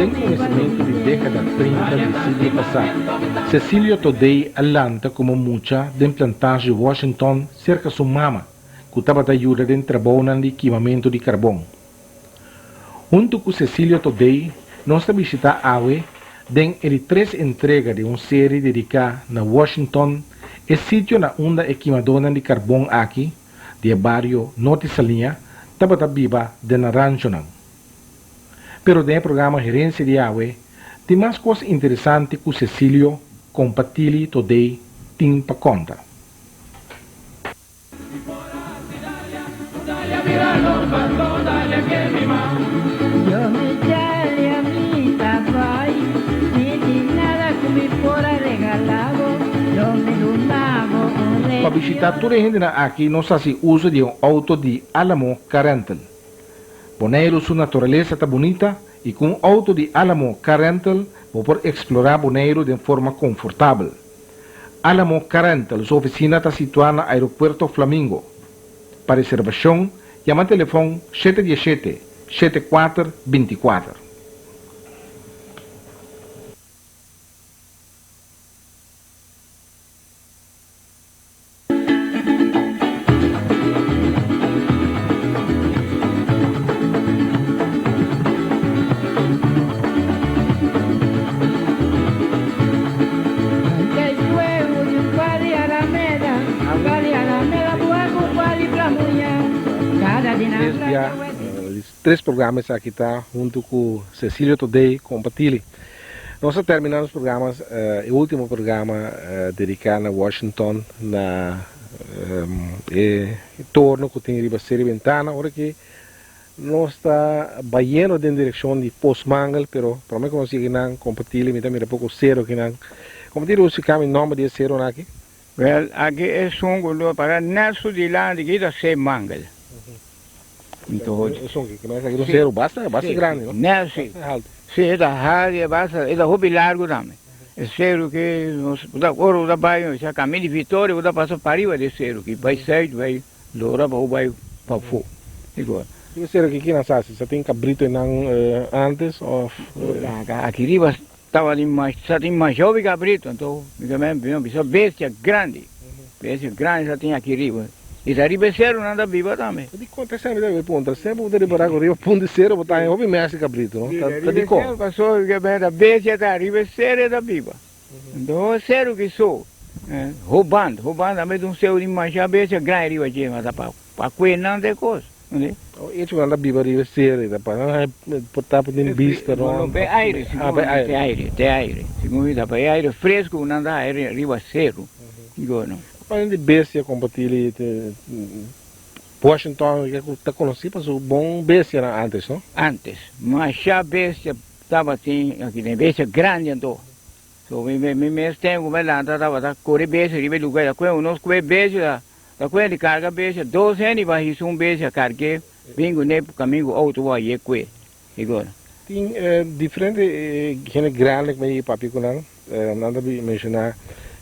Den kuminsamentu di dékada 30 di siglo pasá, Cecilio Thodey a lanta komo mucha den plantage Washington serka su mama, ku tabata yuda den trabounan di kimamentu di karbon. Huntu ku Cecilio Thodey nos ta bishitá awe den e di tres entrega di un seri dediká na Washington, e sitio na unda e kimadónan di karbon aki, di e bario Norte Saliña, tabata biba den nan ranchonan. Pero den e programa Herencia di awe tin mas kos interesante ku Cecilio Kompatili Thodey tin pa konta. Pa bishitá tur e hendenan aki nos hasi uso di un outo di Alamo Car Rental. Boneiru su naturalesa ta bunita i ku un outo di Alamo Car Rental bo por eksplorá Boneiru den forma konfortabel. Alamo Car Rental su oficina ta situá na Aeropuerto Flamingo. Pa reservacion, yama telefon 717, 74 24. Tres bia, tres programa esaki ta hunto cu Cecilio Todey Compatili. Nos a termina nos programa, e ultimo programa dedica na Washington na e torno cu tin riba Seri Bentana ora ki Nos ta bayendo den direccion di Pos Mangel, pero prome cu nos yega nan, compartili, mi ta mira poco cero akinan. Compartili bo splica mi nomber di e ceronan aki? Wel, aki esun cu lo para net su dilanti aki ta Sey Mangel. Entonces, Esun aki, aki ta un cero basta, basta grandi, no? Net si. Basta halto. Si, e ta halto y e basta, e ta hopi largo tambe. E cero aki, nos, ora bo ta bay, sa camino di Victoria, bo ta pasa pariba di e cero aki, bay zuid, bay. Lora pa bo bai pafó. Igor. Tin sera ki kinan sa si sa tin cabrito einan antes of. Aki riba tabatin mas sa tin mas hopi cabrito anto mi ta men bisa bestia grandi bestia grandi sa tin aki riba y ta riba e sero nan ta biba tambe. Dikon ta esei mi ta puntra semper bo ta ripara ku riba punta di sero bo ta haña hopi mes di cabrito no ta dikon. Pasobra bestia ta riba e sero e ta biba. Anto seru ki so hoband, hoband tambe ta un seru di masha bestia grandi riba dje, ma ta pa pa kue nan ta e kos, ntende? O echo ku nan ta biba riba e seru ta pa nan haña por ta por tin bista rond. No, pa e aire, Ah, pa e aire. Pa e aire, ta e aire. Segun mi ta pa e aire fresku ku nan ta haña riba seru. Digo no. Pa di bestia kompartí te Washington ku ta konosí pa su bon bestianan antes, no? Antes, masha bestia Tabatin aki den bestia grandi anto. So mi mi mes tempu ku mi a lanta tabata kore bestia riba e lugar ta kue nos kue bestia ta kue di karga bestia dos hende ba hisa un bestia karg'e bin kuné kaminda ku outo bo a ye kue i gora. Tin diferente hende grandi ku mi a yega papia ku nan, nan ta menshoná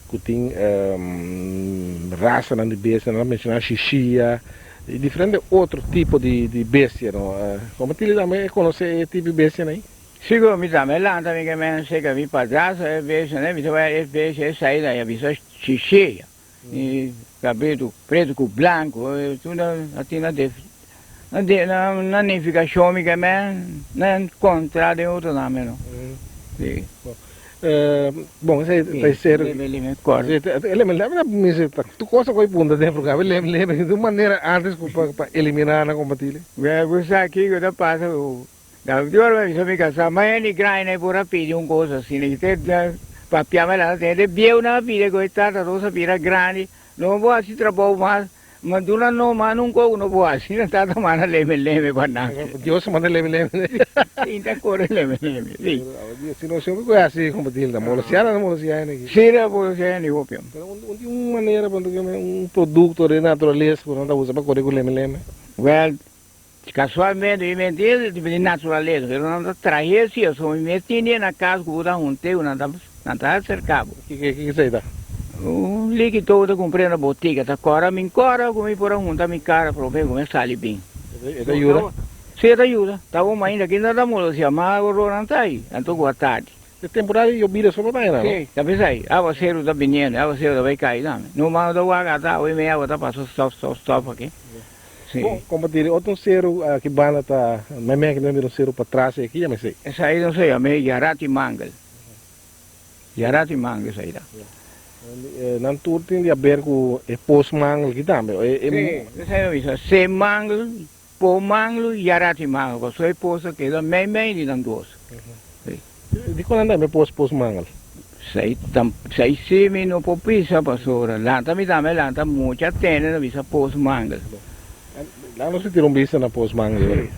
ku tin rasanan di bestia, nan ta menshoná shishia i diferente otro tipo di bestia no. Como Tilly tambe e konosé e tipo di bestianan ei? Sigur, mi tambe lanta mi ke men seka mi padrastro e bestianan, mi ta bai e bestia e saida i a bisa shishia i kabritu pretu ku blanku tur a tin na nifikashon mi ke men na kontra den otro tambe no. Si. Bon, esei ta e ser. Leme leme kor. Leme leme ta mester ta tur cosa ku a punta den programa leme leme di un manera antes ku pa eliminá nan kombatile. Well, bo sa kiko ta pasa ku da ultima ora mi bisa mi kasá ma hende grandi nan por a pidi un kos asina i te papia mi a lanta te bieu nan a pidi ku e tata nos a bira grandi no bo hasi trabou mas Ma duna no ma nunca ku no por hasi na tata manda leme leme pa nan. Dios a manda leme leme. Si ta kore leme leme si. Si no siempre ku hasi como Tilda molosia na molosia hende aki. Si na molosia hende hopi. Pero un tin un manera pa un producto den naturalesa ku nan ta usa pa kore ku leme leme. Well casualmente mi menti di naturalesa pero nan ta trahe si aso mi mes tin di na cas ku bo ta hunte ku nan ta Nan ta acerca bo. Kiko esei ta? Un likido ta cumpra na botica. Ta cora mi cora cu mi por a hunta mi cara prome cu mi a sali bin. E ta yuda? Si e ta yuda. Ta bon mainta ki nan ta muda si ama oronan ta ai, anto ku a tardi. E temporada di yobida so pa bai nan, no? Si, ta bisa ai. Awaseru ta biniendo, awaseru ta bai kai tambe. No mano ta wak ata awe mei awa ta pasa stop, stop, stop aki. Si. Bon, kompartiri otro seru aki banda ta mei mei aki mira un seru patras aki, yama esei? Esei no se yama Yarati Mangel. Yarati Mangel esei ta. Nan tur tin di haber ku e pos mangel aki tambe. Si, esei no bisa. Se mangel, po mangel, yarati mangel. Pasobra e pos a keda mei mei di nan dos. Dikon nan ta yama e pos pos mangel? Esei si mi no por bisa pasobra lanta mi tambe lanta mucha tende ta bisa pos mangel. Nan no si tira un bista na pos mangel.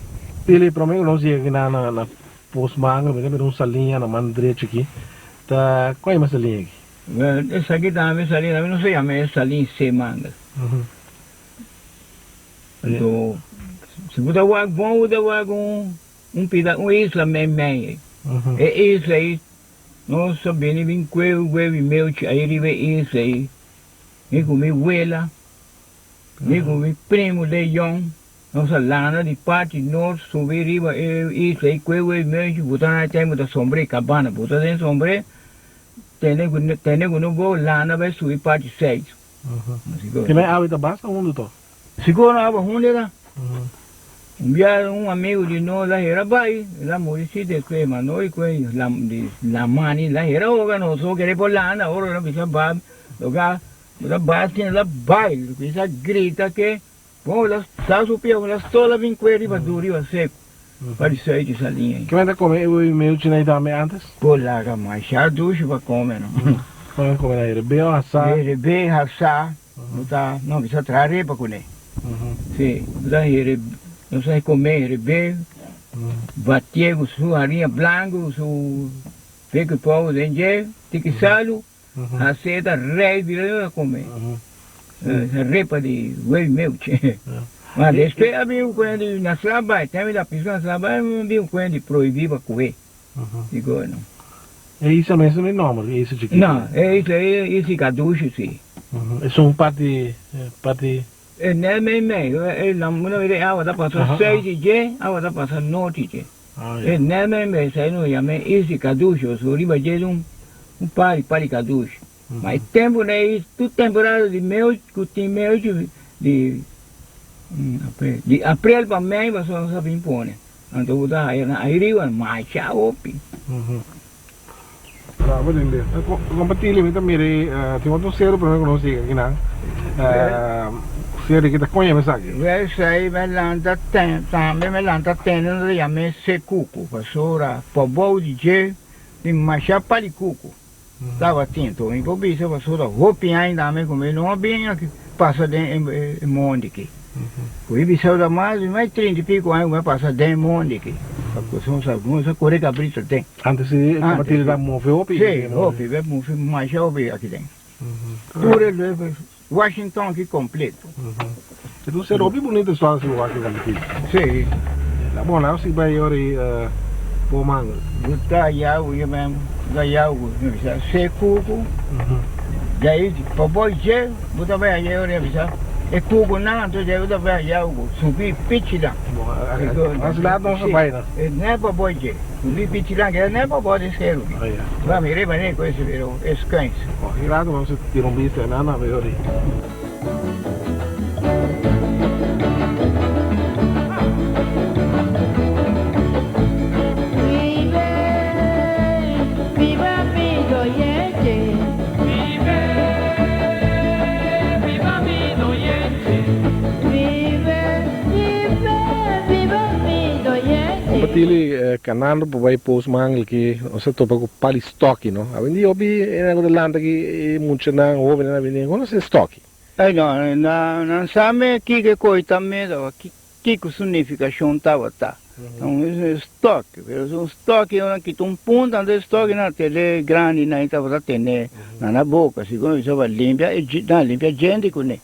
Pili, prome ku nos yega kinan na Pos mangel, mi ta mira un saliña na man drechi aki. Ta kua yama e saliña aki? Wel, esaki tambe saliña, tambe nos ta yama e saliña se mangel. Anto, si bo ta wak bon, bo ta wak un un pida, un isla meimei ei. E isla ei, nos a bini bin kue webi meuchi ei riba e isla ei, mi ku mi wela, mi ku mi primo Leon. Nos a landa di parti nort subi riba e isla i kue wei mechi buta na e tempu ta sombre kabana buta den sombre tene ku tene ku no bo landa bai subi parti seit. Kila e awe ta basta hundu to? Sigur no awa hundu ta. Un bia un amigu di nos la hera bai el a muri si despues ma no di kue di lamani la hera hoga nos so kere por landa ora el a bisa ba loka lo basta el a bai lo grita ke. Bon, la sa su pia, la sola bin kue riba duru, riba seku, pa di sui di saliña ei. Ke men ta kome e wei meuchi na dame antes? Bo laga masha dushi pa kome no. Kon nan kome na herebé o hasá? Herebé, hasá, no ta, no bisa traha repa kuné. Si, bo ta here, nos ta kome herebé, batié ku su hariña blanku, ku su peki pou den dje, tiki salu. Hasé ta rei bira yo a come esa repa di wei meuchi. Ma despues a bin un kuent di na Slabay, tempo di a pisa na Slabay a bin un kuent di prohibi pa kuwe. Digo no. E isla mes no tin nomber, e isla chikito? No, e isla e isla Cadushi si. Esun parti parti. E ne mei mei, e una bes e awa ta pasa sui di dje, awa ta pasa norti dje. E ne mei mei esei nos yama e isla di Cadushi, pasobra riba dje tin un par di par di Cadushi. Ma e tempu nei, tur temporada di meu ku tin meu di di aprel pa mei pasobra nos a bin pone. Anto bo ta haya nan ai riba masha hopi. Bravo Linde. Compartili mi ta mira e tin otro seru prome ku nos yega akinan. Seru ki ta koña mi esaki. Wel sai mi lanta ten tambe mi lanta tende no ta yam'e sekuku pasobra pabou di dje tin masha pali kuku tabatin to mi por bisa pasobra hopi aña tambe ku mi no a bini aki pasa den e mondi aki. Ku mi bisa ta mas di mas trinta i piko aña ku mi a pasa den e mondi aki pasobra nos a kore kabrito den. Antes di tabatin ta move hopi. Sí, hopi, be move masha hopi aki den. Tur e Washington aki completo. E ta un ser hopi bunito storia si Washington aki. Sí. Ta bon, nan si bai ora i bo manga. Bo ta yau ye men, bo ta yau ku mi bisa se kuku. Dai pa bo dje, bo ta bai aye ora bisa e kuku nan anto dai bo ta bai yau ku subi pichi nan. Bon, as laat nos a bai nan. E ne pa bo dje, subi pichi nan keda ne pa bo di seru ki. Ba mi riba ne ku ese pero e skuins. Bon, e rato nos a tira un bista nan nan bai ora. Compartili canando pa bay post mangel ki nos a topa cu pali stoki no. Awendia hopi hende cu ta lanta aki e muchanan hobennan a bini conoce stoki. Ay no, nan sa me kiko e koe ta meda, kiko su nifikashon tabata. Un stoki, pero un stoki ora kita un punta, anto e stoki nan tene grandi nan tabata tene na nan boka, segun e bisaba limpia e nan limpia djente kuné.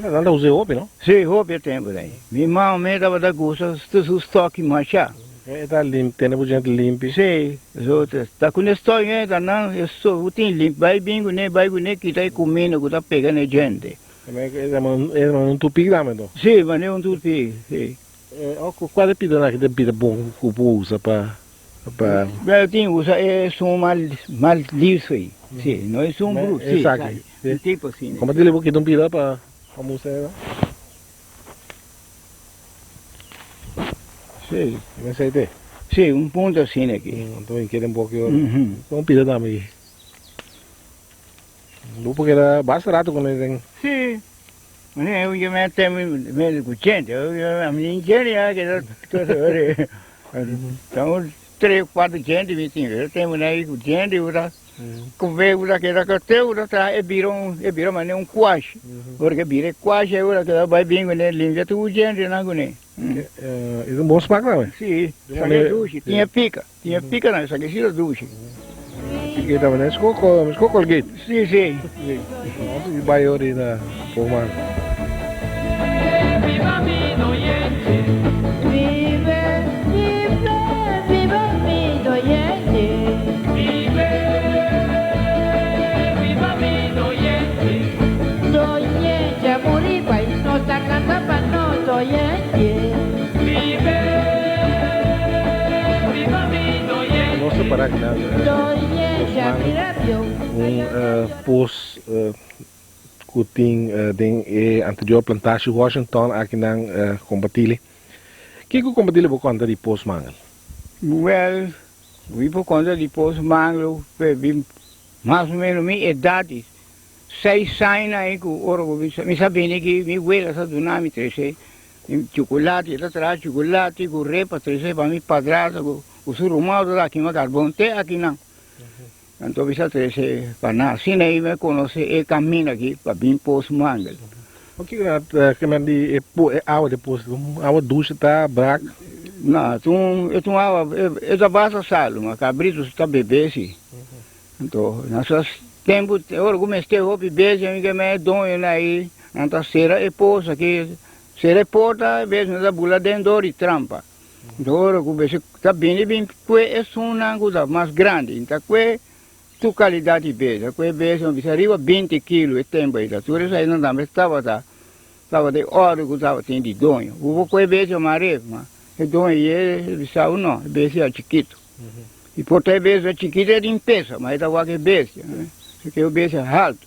Nan ta usa e hopi no? Si, hopi e tempu ei. Mi mama me tabata gusta su stoki masha. E ta tene bo djente limpi? Si, ta ku ne stoki e ta nan e so tin limpi, bai bin kuné, bai kuné kita e kuminda ku ta pega na e djente. E ta un tupi tambe anto? Si, manera un tupi, si. Kua e pidanan aki ta bira bon ku bo usa pa pa. Wel tin usa esun mas liso ei, si, no esun brut, si, Esaki, un tipo asina. Como dile bo kita un pida pa mustra e no? Si. Mester te? Si, un punto asina aki. Anto mi kere un poco ora. Un pida tambe aki. Bo por keda basta rato con e den. Si. Meneer, hoe je met hem met gente, mi gente ya que Então, três, quatro gente me tinha. Eu tenho né, gente, ura, com veio ura que era que até ura tá e viram e viram mas um quase. Porque vira quase ura que vai bem né, limpia tu gente na né. E un bon smaak tambe. Si, saque dushi, tinha pica, tinha pica não, saque sira dushi. Pica tambe, né? Sco sco Colgate. Si, si. Nos bai ori na Poma. Nos ta para akinan Bosman, un pos ku tin den e anterior plantashi Washington akinan Kombatili. Kiko Kombatili bo konta di Pos Mangel? Wel, mi por konta di Pos Mangel mas o menos mi edat Seis aña ahí ku ora ku mi sa bini aki mi wela sa duna mi trese chukulati, e ta traha chukulati ku repa trese pa mi padrastro ku su ruman ta kima karbon te akinan. Anto mi sa trese pa nan asina ahí mi a konosé e kaminda aki pa bin Pos Mangel. Kiko nan ta kema di e awa di pos? Awa dushi ta brak? No, e ta un awa, e ta basta salu, ma kabritu ta bebe si. Anto na su tempu ora ku mester hopi bestia mi ke me doñonan ei nan ta sera e pos aki sera e porta e bestia nan ta bula den dor di trampa anto ora ku bestia ta bini bin kue esunnan ku ta mas grandi ta kue tur kalidat di bestia kue bestia nan bisa riba binti kilo e tempu ei ta tur esei nan tambe tabata tabata e ordu ku tabatin di doño bo por kue bestia mas ref ma e doño ye bisa no e bestia a chikitu. I por ta e bestia chikito e tin pesa, ma e ta wak e bestia, e un bestia haltu.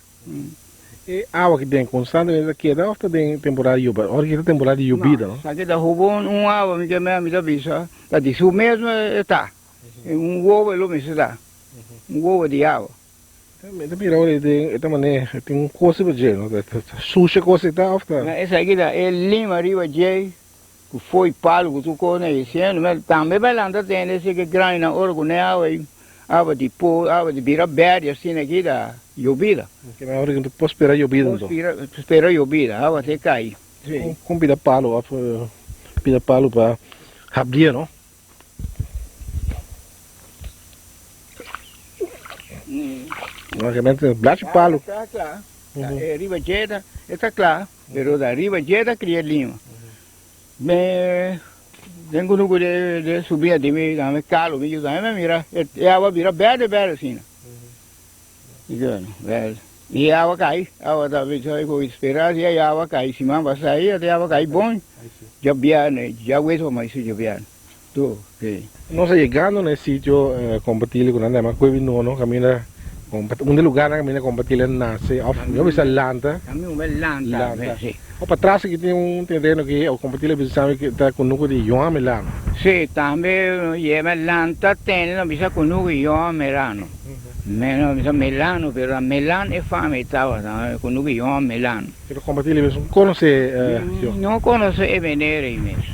E awa ki den konstantemente ta keda òf ta den temporada di yobida? Ora ki ta temporada di yobida, no? Esaki ta hubon un awa, mi ke mi ta bisa, ta di su mesmo e ta. Un wowo e lo mester ta, un wowo di awa. Mi ta mira ora e den e ta maneha, e tin un kos riba dje, no? Ta susha kos e ta òf ta? Esaki ta e lima riba dje. Ku foi palu ku tur kos na e siendo me tambe bai lanta tende si ke graninan ora ku ne awa ei awa di po awa di bira berde asina aki ta yobida. Ke nan ora ku por spera yobida anto. Por spera yobida awa te kai. Si. Kon bira palu of bira palu pa habria no. Logicamente blachi palu. Ta kla riba dje e ta kla. Pero ta riba dje ta cria lima. Me den cunucu de subia di mi dame calo mi yuda mi mira e awa bira berde berde asina. Y awa cay, awa ta bisa cu spera si e awa cay siman pasa e awa cay bon djabierne djaweso mas djabierne. Tu, si. Nos a yegando na e sitio Compartile ku nan ta yama Cuevi Nono kaminda un di lugarnan kaminda Compartile a nase òf mi bisa lanta. Kaminda lanta, lanta. Si. O patras aki tin un tereno ki Compartile a bisa sami ki ta kunuku di Johan Melano. Si, tambe yema lanta tene nan bisa kunuku di Johan Melano. No bisa Melano pero Melan e fama e tabata kunuku di Johan Melano. Pero Compartile mes no konosé Johan. No konosé e meneer ei mes,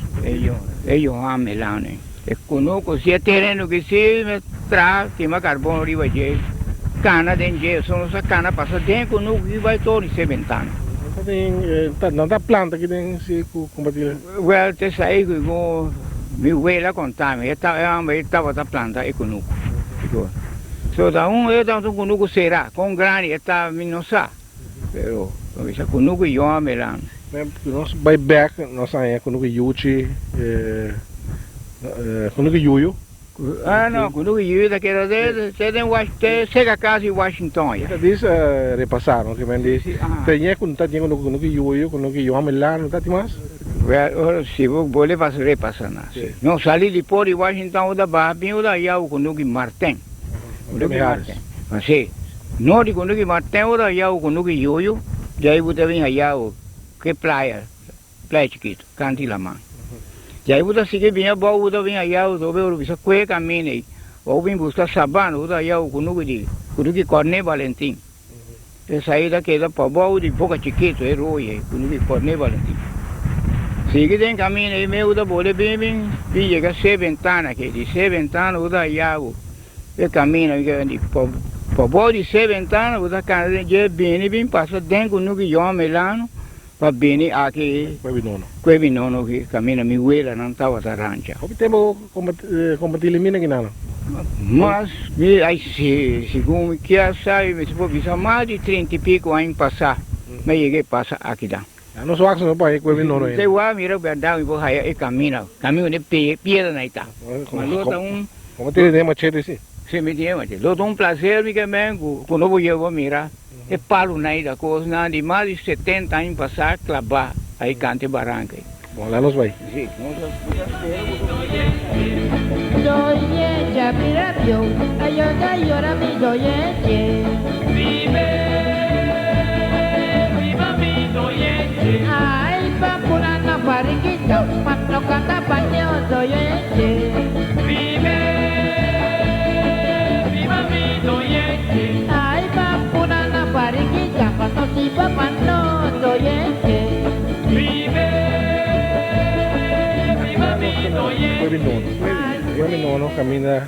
e Johan Melano ei. E kunuku si e tereno ki si me traha kima karbon riba dje, kana den dje, so nos a kana pasa den kunuku ki bai tor di se bentana. No ta den, no ta planta ki den si ku Compartile? Wel, te sa ei ku mi wela konta mi, e homber ei tabata planta e kunuku. So ta un e tabata un kunuku será, kon grandi e ta mi no sa. Pero lo bisa kunuku Johan Melan. Nos bai bek nos haña kunuku Yuchi kunuku Yuyu. Ah no kunuku Yuyu ta keda te den te seka kas di Washington ya. Ta dis repasa no kimen di tenye ku ta tin kunuku Yuyu kunuku Johan Melan no ta tin mas? Well, ora si bo bole pas repasa na. Si. No sali di por di Washington unda baha bin unda yau ku Nuki Martin. Nuki Martin. Si. No di ku Nuki Martin unda yau ku Nuki Yuyu, di ai bo ta bin hayau ke playa, playa chikitu, kanti laman. Di ai bo ta sigui bin abou bo ta bin hayau sobe ora bisa kue kaminda ei. Bo bin buska Sabana bo ta hayau ku Nuki di, ku Nuki Corne Valentin. E saida keda pabou di Boca Chiquito, e rooi ei, ku nubi Corné Valentin. Sigui den camino ei meu ta bole bin bin bin yega Se Ventana aki. Di Se Ventana bo ta hayabu e camino ei ke di pabou di Se Ventana bo ta cana den dje bini bin pasa den ku nubi Yon Melano pa bini aki Cuebi Nono aki camino mi welanan tabata rancha. Hopi tempo Compartí limina ki nana. Mas mi ay si segun mi kier sabi mi ta por bisa mas di trinta i pico aña pasa mi a yega e pasa akidan. Ya nos wak no pa e cuebi nono ainda. Te wak mira berdad mi por haya e camino, camino de piedra nan ta. Ma lo ta un. Como tiene den machete si? Si mi tin e machete. Lo ta un placer mi ke men cu no por yega mira e palo nan ta cos nan di mas di setenta aña pasa claba ay canta e baranca. Bon, laat nos bai. Cuebi Nono. Cuebi Nono caminda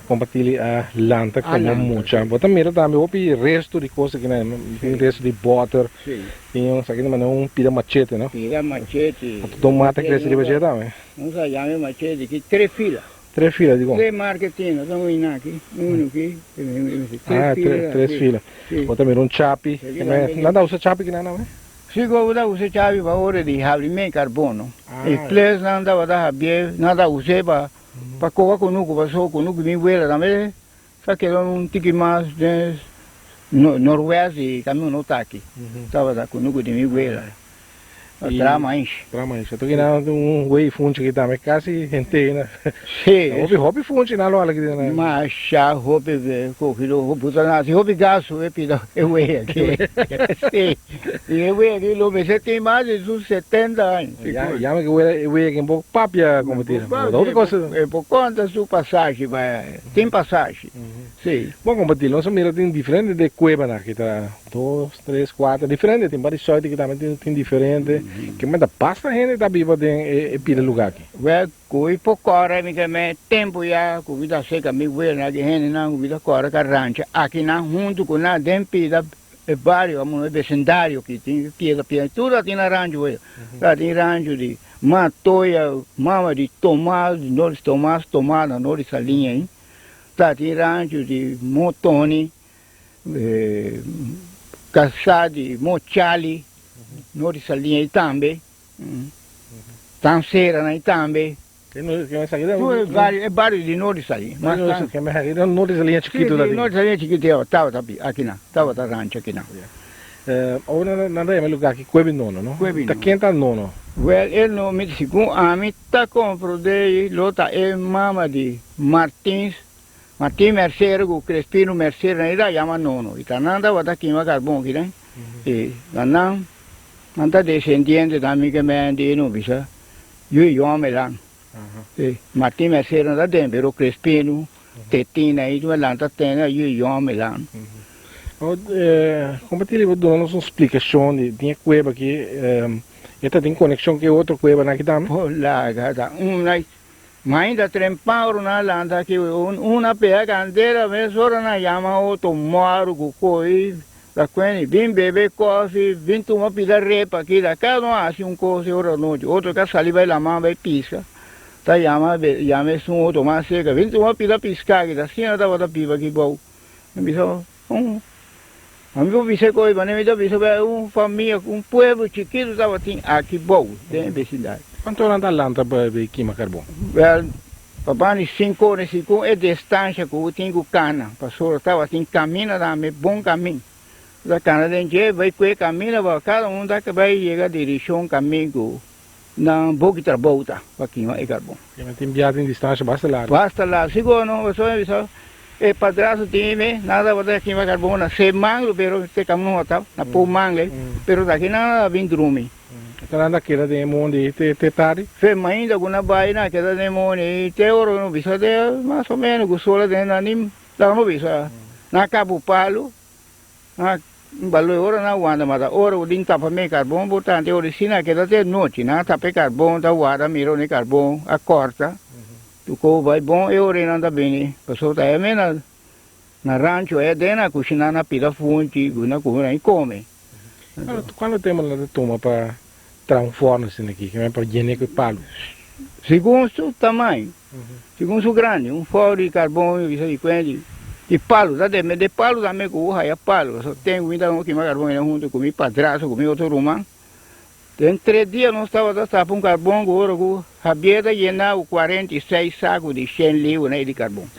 compartili a lanta como mucha. Bo ta mira tambe hopi resto di cos aki nan. Tin resto di boter. Tin un esaki ta manda un pida machete no. Pida machete. Anto mata crece riba dje tambe. Nos a yama e machete aki tres fila. Tres fila di con? Tres marca tin. Nos a wina aki. Uno aki. Ah, tres fila. Bo ta mira un chapi. Nan ta usa chapi kinan tambe? Si ku ta usa chavi pa ora di habri me karbono. E plesnan tabata habié, nan ta us'é pa pa koba kunuku, pasobra kunuku mi wela tambe sa keda un tiki mas den norwest di kaminda no ta aki. Tabata kunuku di mi wela. Tra maishi. Tra maishi. Atoki nan un wei funchi aki tambe kasi hente na. Si. Hopi hopi funchi nan lo hala aki den. Masha hopi kokido hopi ta nasi hopi gasu e pida e wei aki. Si. I e wei aki lo mester tin mas di su 70 aña. Ya ya mi ke e wei aki un poko papia komo tira. Hopi cosa. E por konta su pasashi pa tin pasashi. Si. Bon komparti nos a mira tin diferente de kuebanan aki ta. Dos, tres, kuater, diferente, tin bari soiti ki tambe tin diferente. Ke manda basta hende ta biba den e pida luga aki. Wèl, ku mi por kòrda mi ke me tempu ya ku mi ta seka mi wela di hendenan ku mi ta kòrda ka rancha akinan huntu ku nan den pida e bario, amo e besindario ki tin piedra piedra tur a tin na rancho wea. Ta tin rancho di Matoya, mama di Tomas, Tomas Tomas na nor di Saliña ei. Ta tin rancho di Motoni. Kasá di Mochali, no di Saliña ei tambe, Tansera ei tambe. E bario di Nor di Saliña. Nor di Saliña chikitu ta tin. Nor di Saliña chikitu tabata akinan, tabata rancho akinan. Ora nan ta yama e lugar aki Cuebi Nono, no? Cuebi Nono. Ta ken ta Nono? Wel, e nome segun ami ta comprende lo ta e mama di Martins Martin Mercero ku Crespino Mercero nan ita yama Nono i ta nan tabata kima karbon kinan i ta nan nan ta descendiente tambe ke men di no bisa yu i yome lan i Martin Mercero nan ta den pero Crespino Tetina i tur nan ta tene yu i yome lan. Kompa Tilly bo duna nos un splikashon di tin e kueba aki e ta tin konekshon ku e otro kuebanan aki tambe? Por laga ta un Ma ainda trempauro nan lanta aki una pega candela mesora nan yama otro moro cu coy ta cueni bin bebe kofi bin tuma pida repa aki la cada un haci un cos e ora nochi otro ca sali bay laman bay pisca ta yama yama esun otro mas cerca bin tuma pida pisca aki ta asina tabata biba aki bou mi bisa un ami por bisa coy mane mi ta bisa bay un famia un pueblo chikito tabatin aki bou den e becindario. Cuanto nan ta lanta pa bay kima carbon? Wel, papa ni cinco ora segun e distancia cu bo tin cu cana, pasobra tabatin camina tambe, bon camin. Bo ta cana den dje, bay cu e camina, cada un ta bay yega direccion camin cu. Nan boki trabou ta pa kima e karbon. E men tin bia tin distansha basta largu. Basta largu. Sigur no, pasobra mi bisa e padrastro tin mi, nan tabata kima karbon na se manglo pero te kamino ta na pou mangle, pero ta aki nan a bin drumi. Esta nan ta keda den e mondi te te tardi? Fe mainta ku nan bai nan a keda den e mondi te ora ku no bisa te mas o menos ku sol a tene nan ni laga no bisa. Nan a kaba palu. A baloi ora nan wanda mata ora ku tin tapa me karbon por tanto e ora si nan keda te nochi nan a tapa e karbon ta warda mira unda e karbon a korta tu kou bai bon e ora nan ta bini pasobra ta e me na na rancho e den na kushina na pida funchi ku na kume nan i kome. Kuantu tempu nan ta tuma pa traha un forno asina aki pa yene ku e palu? Segun su tamaño. Segun su grandi, un fòu di karbon, mi bisa di kuenti, di palu, ta depende di palu tambe ku bo haya palu, pasobra ten ku mi ta kima karbon ei huntu ku mi padrastro, ku mi otro ruman. Den tres dia nos tabata tapa un karbon ku ora ku Javier ta yena ku 46 saku di shen liunan ei di karbon.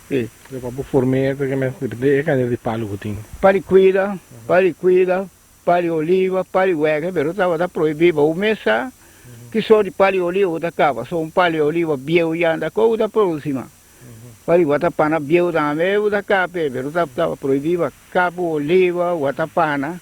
Si. Pa bo form'é ta keme depende e kantidat di palu ku tin. Pa di kuida, pa di kuida. Pal di oliva, pal di wega, pero tabata prohibí pa bo mes sa ki sort di pal di oliva bo ta kaba. So un pal di oliva bieu ya anda ko bo ta produsi mas. Pal di watapana bieu tambe bo ta kap e, pero tabata prohibí pa kap oliva, watapana,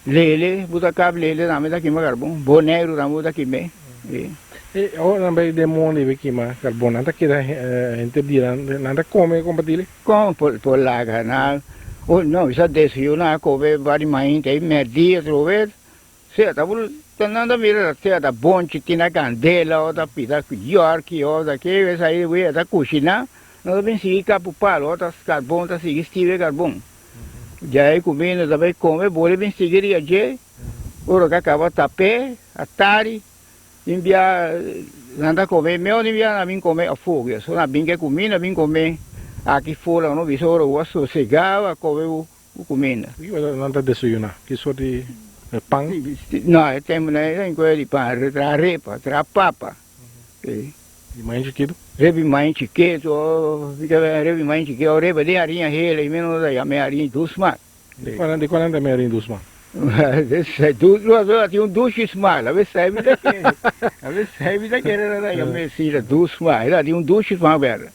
lele, bo ta kap lele tambe ta kima karbon, boneiru tambe bo ta kim'é. E ora nan bai den mondi bai kima karbon, nan ta keda henter dia, nan ta kome kompatile? Kon por laga na oh no bisa desayuna kobe bari mainta y merdia atrobe sea ta bul ta nan ta mira sea ta bonchi tina candela o ta pita yorki o ta ke bes ahi wea ta cushina nan ta bin sigui capu palo o ta carbon ta sigui stibe carbon ya e cuminda ta bay come bole bin sigui ria dje ora ka caba tape atari. Tin bia nan ta come meo tin bia nan bin come afo kia so nan bin ke cuminda bin come aki for nan no bisa ora bo a sosega bo a come bo cuminda. Ki ora nan ta desayuna? Ki sort di pan? No e tempo nan e ta di pan traha arepa traha papa. Di main chikitu? Repi main chikitu repi main chikitu arepa den hariña hela y mi no ta yama e hariña dusmak. Di cual di cual nan ta meri dus man? Tin un dushi smal, a bes sai mi ta kere, a bes sai mi ta kere nan ta yama e la dus smal, la tin un dushi smal berde.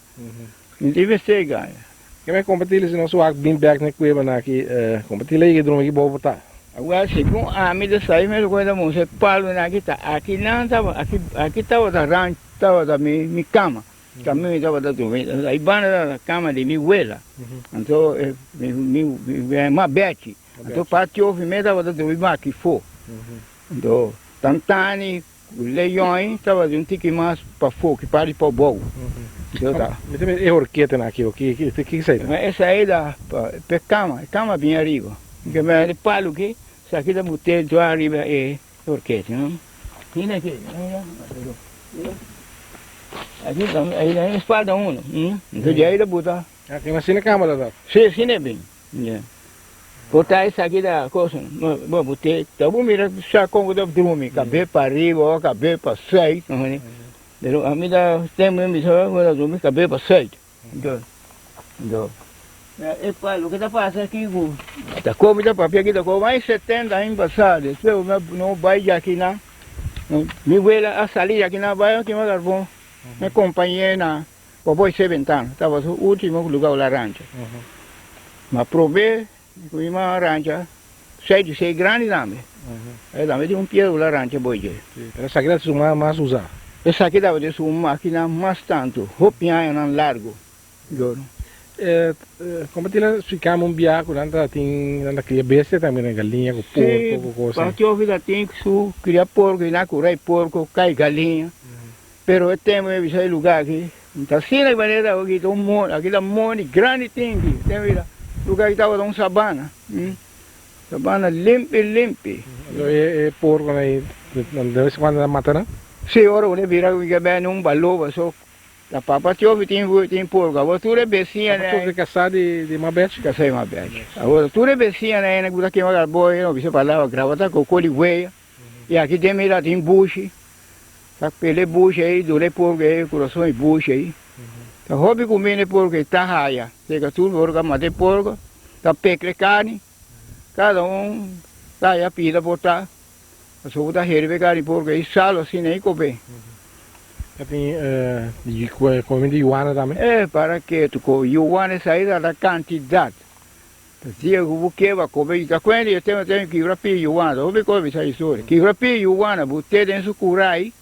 Mi tin mester gaña. Ke men kompatile si nos wak bin bek na e kueba nan aki, kompatile yega drumi aki bobo por ta. Awor segun ami ta sai mi ta kuenta bo e palunan aki ta aki nan tabata aki aki tabata rancho tabata mi kama. Tambe mi tabata durmi ai banda tabata kama di mi wela, anto mi mi Betty, anto pa tiofi mi tabata durmi baki fo, anto Tantani ku Leon tabata un tiki mas pafó ki parti pabou, anto ta. Mi ta mira e horketenan aki, ki ki esei ta? Esei ta pa e kama, e kama bin ariba, e palu aki, esaki ta bute ariba e. Horkete, no? Mira aki, mira, mira. Aki tambe, ahí na espalda uno. Mm? Entonces de ahí la buta. Aki na sine cámara da. Sí, sine bin. Yeah. Bota esa aki da cosa. Bo bote, ta bo mira sa con da drumi, cabe pa arriba o cabe pa side, no? Pero a mi da tempo mi sa bo drumi cabe pa side. Ndo. E pa loke ta pasa aki ku ta komi ta papia aki ta komi mas 70 aña pasa despues mi no bai djaki nan mi wela a sali djaki nan bai kima karbon mi kompañe na Boboi Sebentano tabata su ultimo luga ku la rancha ma prome ku mi a rancha sei di sei grandi tambe e tambe tin un piedra ku la rancha boi dje. Pero esaki ta su mas usa. Esaki tabata su makina mas tantu hopi añanan largu. Doro. E como tin a splicami un bia cu nan ta tin nan ta cria bestia tambe nan galiña cu porco cu cosa. Si, pa tiofi ta tin su cria porco y nan curai porco cay galiña pero e tempo mi a bisa e lugar aki ta asina di manera aki ta un mondi aki ta mondi grandi tin aki te mira lugar aki tabata un sabana sabana limpi limpi. Anto e porco nan ayi de vez en cuando nan mata nan? Si ora bo ta bira cu un baloba so Ta papa Tiofi tin hui tin porco awor tur e besiña Papa Tiofi casá di di Mabech? Casá di Mabech. Awor tur e besiña na ena ku ta kema karbon e no bisa palabra graba ta koko di hueya y aki den mira tin bushi ta pela e bushi ei duna e porco ei kurason e bushi ei ta hopi kuminda e porco ei ta haya seka tur ora ka mata e porco ta pekla e karni kada un ta haya pida por ta. Pasobra bo ta herbe kari porko ei salo asina ei kope. Ta tin komementu di yuana tambe? E para ketu ku yuana esei ta ta kantidat. Ta dia ku bo keba kope i ta kuenta i e tema ten kibra pia yuana. Ta hopi kos bisa historia. Kibra pia yuana bo te den su kurai.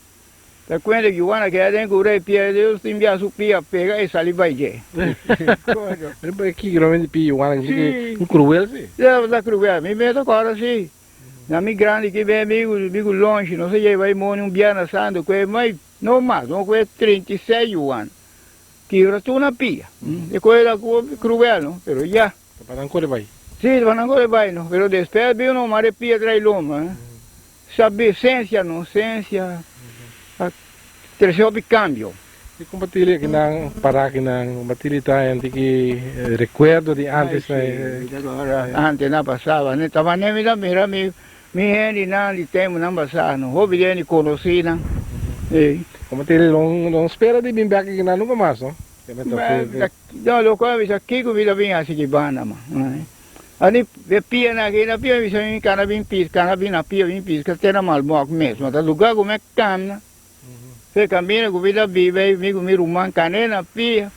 Ta kuenta ku yuana keda den kurai pia Dios tin bia su pia pega i sali bai dje. Pero kibra pia yuana si un kruel si. Ta kruel. Mi mes ta kòrda si. Na mi grandi ki ben amigu, amigu longe, nos a yeba e moni un bierna santu ku e mai no mas, no ku e 36 yuan. Kibra tur na pia. E koe ta kruel no, pero ya. Ta pa nan kore bai. Si, ta pa nan kore bai no, pero despues bin no mara e pia trai loma. Sabi, sensia no, sensia a trese hopi kambio. Di compartili akinan para akinan compartili ta hende ki recuerdo di antes. Ay si, antes nan pasaba ne taba ne mi ta mira mi mi hendenan di temponan pasa no hopi hende conoci nan ey. Compartili lo spera di bin bek akinan nunca mas no. No loco a bisa kico mi ta bin haci aki banda man. Ani e pia aki na pia mi bisa mi cana bin pisca cana bin na pia bin pisca te na Malmok mes ma ta lugar cu mi a cana. Fe camina cu mi ta biba ei, mi cu mi ruman cana na pia,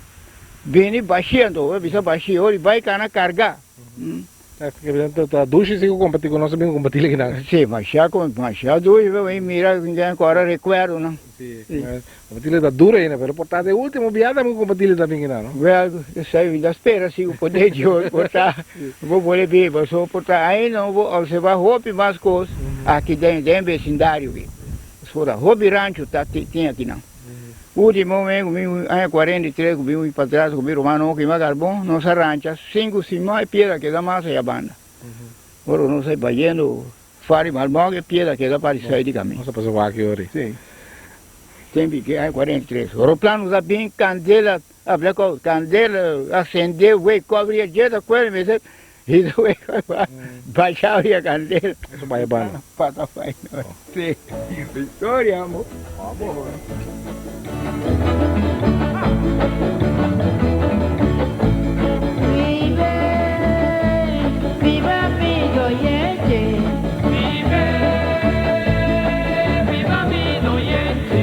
bini bashia anto, ora bisa bashia, ora bai cana carga. Ta dushi si cu comparti cu nos a bin comparti aki nan. Si, masha cu, masha dushi, pero mi mira cu tin ancora recuerdonan. Si, comparti ta duro ainda, pero por ta e ultimo bia tambe cu comparti ta bin aki nan, no? Wel, esei mi ta spera si cu poder Dios por ta, bo por biba, so por ta ainda no bo observa hopi mas cos aki den den vecindario aki. Pasobra hopi rancho ta tin akinan. Ultimo men ku mi aña 43 ku bin patras ku mi rumannan kima karbon, nos a rancha sinku sima e piedra keda mas aya banda. Ora nos a bayendo fari Malmok e piedra keda parti sai di kamin. Nos a pasa wak e ora. Si. Tempi ke aña 43. Oroplano ta bin kandela a blackout, kandela a sende wei kobri a djeta kuel mester Hito wey bacha ya candela. Eso vaya bana. Pata fai no. Sí. Historia, amo. Vive, viva mi doyente. Vive, viva mi doyente.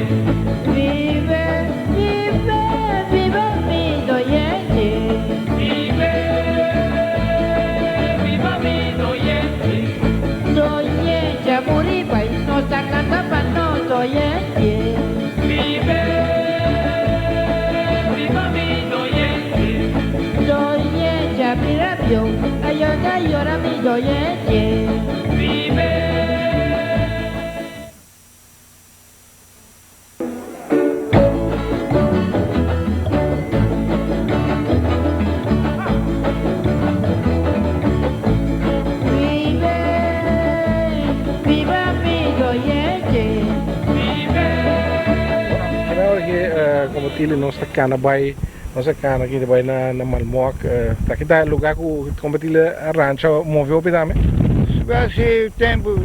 Vive, vive, viva mi doyente. Vive, viva mi doyente. Doyente a muri bai, nos ta canta pa nos doyente. Vive, viva mi doyente. Doyente a bira bieu, ayo ta yora mi doyente. Vive. Vive, viva mi doyente. Vive. Awor ki como tili nos ta cana bay, nos a cana aki ta bay na na Malmok, ta ki ta e lugar cu como tili a rancha move hopi tambe? Si tempo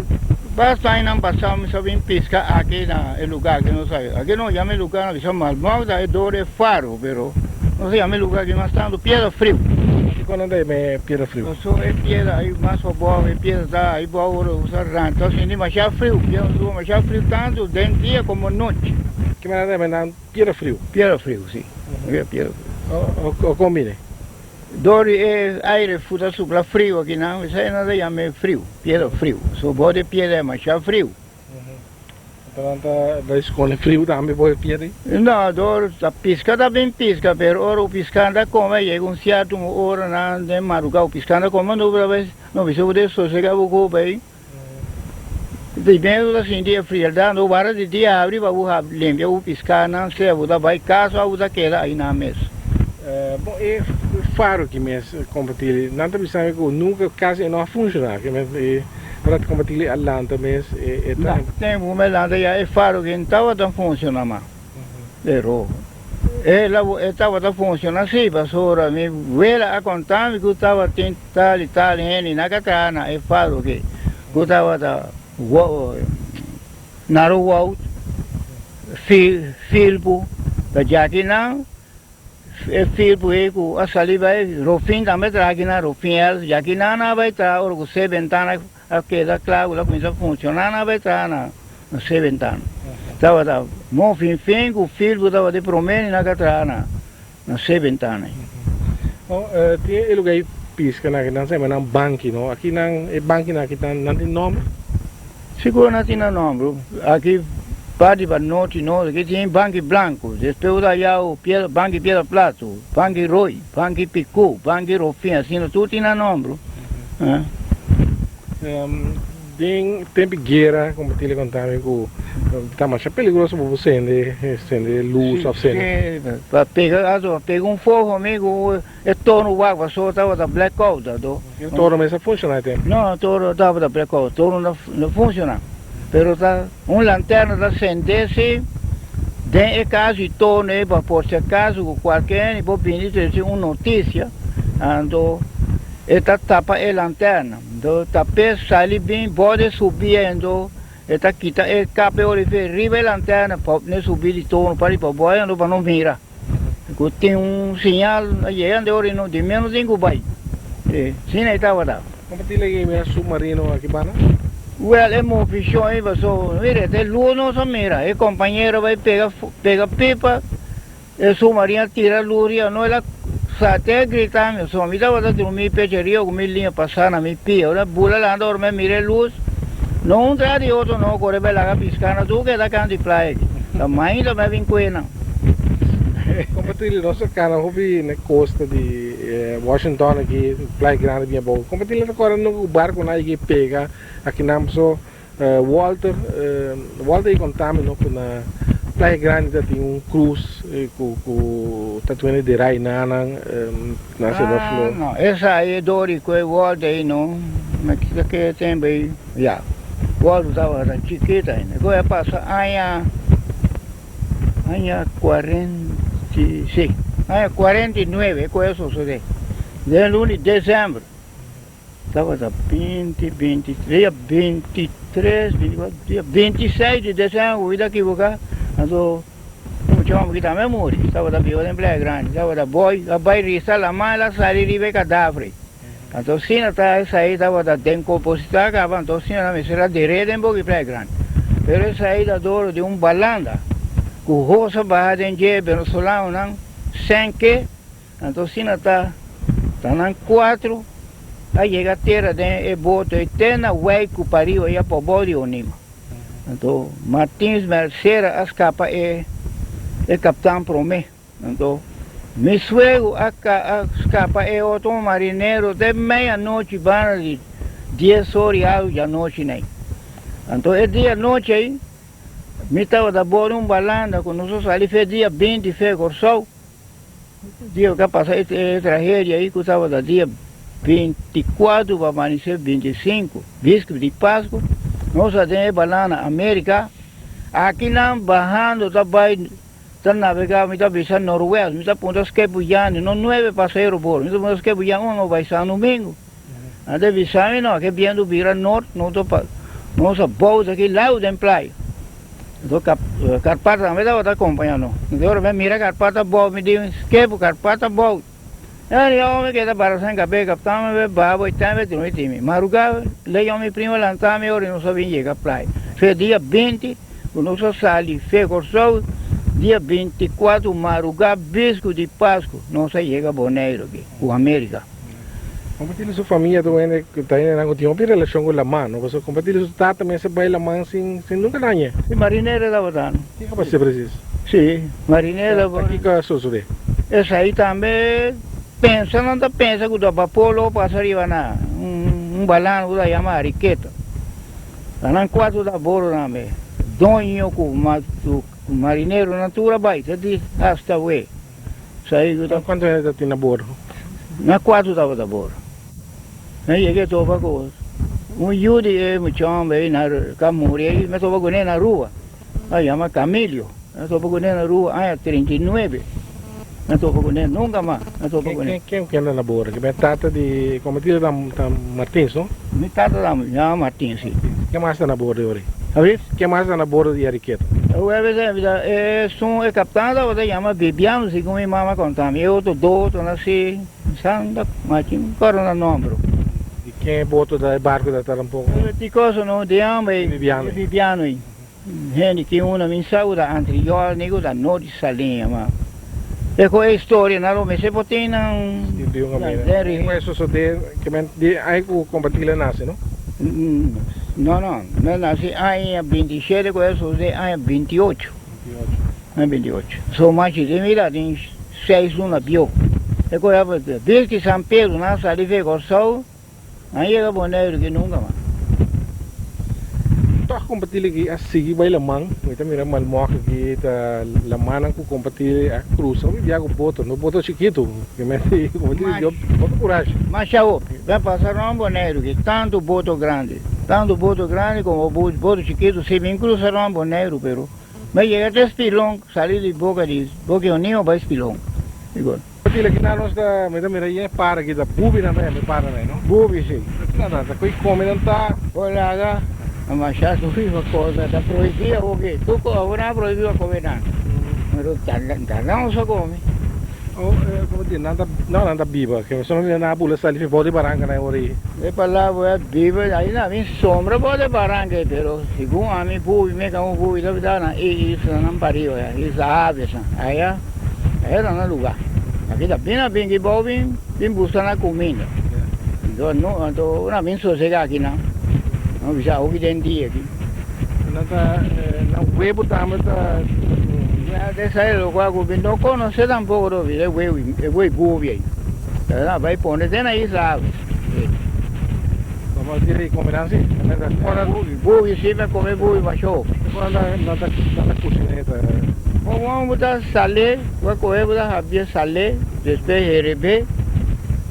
Basta añanan pasá mi sa bin piska aki na e lugá aki nos a aki no yama e lugá nos bisa Malmok ta e dor e faro pero nos a yama e lugá aki mas tantu Piedra Friu. Kiko nan ta yama e Piedra Friu? Paso e piedra ai mas pabou e piedra ta ai bou ora usa rancho ta sinti masha friu piedra suba masha friu tantu den dia komo nochi. Ki manera ta yama nan Piedra Friu? Piedra Friu si Piedra Friu. O kon bini? Dor di e aire fu ta supla friu akinan, esei nan ta yama e friu, piedra friu. So bo di piedra e masha friu. Anto nan ta bai skonde friu tambe bo e piedra ei? No, dor ta piska ta bin piska, pero ora ku piska ta kome yega un sierto ora nan den madruga ku piska ta kome no ta bai no bisa bo den sosega bo kopa ei. Primero ta sinti e frialdad, no wara di dia habri pa bo limpia bo piskanan, sea bo ta bai kas of bo ta keda ainan mes. Bon, e faro aki mes compartili, nan ta bisa mi cu nunca casi e no a funciona, ki mes e ora ta compartili a lanta mes e ta. Na tempo cu mi a lanta ya e faro aki no tabata funciona mas, pero e e tabata funciona si, pasobra mi wela a conta mi cu tabatin Tal i tal hende na ka traha na e faro ke ku tabata Narowoud, Filpu, ta djaki nan e Filpu ei ku a sali bai Rofin tambe traha aki nan, Rofin Els, djaki nan nan a bai traha ora ku se bentana. a keda kla ku el a kuminsá funshoná nan a bai traha na na Sebentano. Tabata Mo Finfin ku Filpo tabata e promé di nan ku a traha na na Sebentano ei. No, tin e lugá ei piska nan, nan sa yama nan banki no. Aki nan e bankinan aki ta nan tin nòmber? Sigur nan tin nan nòmber. Aki parti pa norte nos aki tin banki blanku, despues bo ta haya piedra banki piedra plato, banki rooi, banki piku, banki rofin, asina tur tin nan nòmber. Den temp di guera, como Tilly conta mi cu ta masha peligroso pa bo sende, sende luz of sende. Si, pa pega, ato pa pega un fogo amigo, e torno wak pasobra tabata blackout ato. E torno mes a funciona e tempo? No, e torno tabata blackout, torno no funciona, pero ta un lanterna ta sende si den e cas di torno ey pa por si acaso cu cualke hende por bini trece un noticia, anto e ta tapa e lanterna. Ento ta pes sali bin borde subi ento e ta kita e kap e orife riba e lanterna pa ne subi di tono pa riba boy ento pa no mira ku tin un siñal a yega ante ora no di menos tin ku bai si asina e tabata. Como tin lege mira submarino aki banda? Wel e movishon ei paso mira te luz nos a mira e compañero bai pega pega pipa. E submarino a tira luz riba no, el a sate a grita mi, so mi tabata drumi pecha riba cu mi liña pasa na mi pia, ora bula lanta ora mi a mira e luz, no un tras di otro no, core bay laga pisca na tur keda canto di playa aki, ta mainta mi a bin cue nan. Compartili nos a cana hopi na costa di Washington aki, playa grandi bien abou, compartili ta corda nunca cu barconan a yega pega aki nan paso Walter, Walter a conta mi no cu na Playa Grande ta tin un cruz cu cu ta tuende di rainanan na seba flor. Ah no, esai e dor cu e Walter ei no, mi kita ke tempo ei, ya, Walter tabata chikito ainda, cu a pasa aña, aña cuarenta y, si, aña 49 cu a sosode, den luna di december. Tabata binti, binti, dia bintitres, binticuatro, dia bintiseis di december, cu mi ta equivoca, anto un mucha homber aki tambe a muri, tabata biba den Playa Grande, tabata boy, a bay risa laman, el a sali riba e cadaver, anto asina ta esai tabata den composita caba, anto asina ta mester a der'e den boca di Playa Grande, pero esai ta dor di un balanda cu hosa baha den dje, venezolanonan, senke. Anto asina ta, ta nan cuatro a yega tera den e boto ei te na wei cu pariba ya pa bou di Onima. Anto Martins Mercera a scapa e e captan prome. Anto mi suegu a a scapa e otro marinero te mei anochi banda di dies or y algo di anochi nei. Anto e dia anochi ei mi tabata bou di un balanda cu nos a sali fe dia 20 fe Corsou. Dia ku a pasa e tragedia ei ku tabata dia 24 pa amanesé 25, bispera di Pasku, nos a den e balana Amerika, akinan bahando ta bai ta nabegá, mi ta bisa norwest, mi ta puntra Skepuyani, no nuebe pasahero bor, mi ta puntra Skepuyani unda no bai San Domingo, nan ta bisa mi no, ke bientu bira nort, nos ta nos a bouta aki lau den playa. Enton Karpata tambe tabata acompaña nos. Enton ora mi a mira Karpata abou, mi di, Skepu, Karpata abou. E homber keda barasa en kabes, kaptan mi be baba i tembe drumi timi. Maruga lei yon mi primo lanta mi ora nos a bin yega playa. Fe dia 20 ku nos a sali fe Kòrsou, dia 24 maruga bisku di Pasku nos a yega Boneiru aki ku Amerika. Compartili su famia ta un hende cu ta hendenan cu tin hopi relacion cu laman, no? Pasobra compartili su tata mester bay laman sin sin nunca dañ'e. Si, marinero tabata, no? Kico pa ser precies? Si, marinero. Ta kico a sosode? Esai tambe pensa, nan ta pensa cu ta bapor lo pasa riba na un balano cu ta yama Ariqueta. Ta nan cuatro ta boro tambe, doño cu marineronan tur a bay, ta di hasta we. Sai ku ta. Kuantu hende ta tin na bordo? Na kuatu tabata bordo. Mi yega e topa ku un yu di e mucha homber ei na ka muri ei, mi topa kuné na rua. A yama Camilio. Mi topa kuné na rua aña 39. Mi topa kuné nunka mas mi topa kuné. Ken ku anda na bordo? Ki tata di komo ti ta Martins no? Mi tata ta yama Martins si. Ken mas ta na bordo e ora ei? Abis? Ken mas ta na bordo di Ariqueta? Jueves esun e captan tabata yama Bibiano segun mi mama conta mi e otro dos otro na si santa machi mi corda nan nomber. Di ken e boto ta, e barco ta, ta tampoco. Ti cosa no, de amba e Bibiano. Bibiano e. Hende ki una min sa ku ta anterior ni ku ta no di Saliña ma e ku e historia nan lo mester por tin nan Di un nan camina. den Ku e sosode ke men di ai ku Combatile nase no? No no, mi a nase aña 27 ku e sosode aña 28. 28. Aña 28. So machi di mi ta tin seis luna bieu. E ku e bis ki San Pedro nan sali fe Kòrsou. Nan yega Boneiru ki nunka mas. Tòg kompatili ki a sigui bai laman. Mi ta mira malmòk aki ta lamannan ku kompatili a krusa. Hopi bia ku boto, no boto chikitu. Ki mester kompatili dio hopi kurashi. Masha hopi. Ben pasa rònt Boneiru ki tantu boto grandi, tantu boto grandi komo boto chikitu si bin krusa rònt Boneiru pero mi a yega te Spilon sali di boka di Boki Onio bai Spilon. Tila ki nan nos ta mi ta mira yen para ki ta bubi nan ta yama e para nan no. Bubi si. Ki nan ta ta koe come nan ta. Olaga a masha sufi pa cosa ta prohibi awoke tur cosa awor nan a prohibi pa come nan pero ta nan nos a come. Oh como di nan ta no nan ta biba ke pasobra mi mira nan a bula sali fi bou di baranka nan e ora ei. E palabra a biba ai nan a bin sombra bou di baranka ei pero segun ami bubi mi ka un bubi ta bita nan e isla nan pariba ya isla aves nan aya. Era na luga. Aki ta bin a bin ki bou bin bin buska na kuminda. Anto no anto una bin sosega aki nan. No bisa hopi den dia aki. Nan ta nan webu tambe ta. Ya de sa e lokua ku bin no konosé tampoko do bisa e webu e wei bubi ei. Pero nan bai pone te na isla awe. Bo a tira i come nan si? Bubi, bubi si mi a come bubi masha hopi. Con nan ta nan ta cushina e ta? Con bo ta sale, bo a coge bo ta habia sale, despues herebé,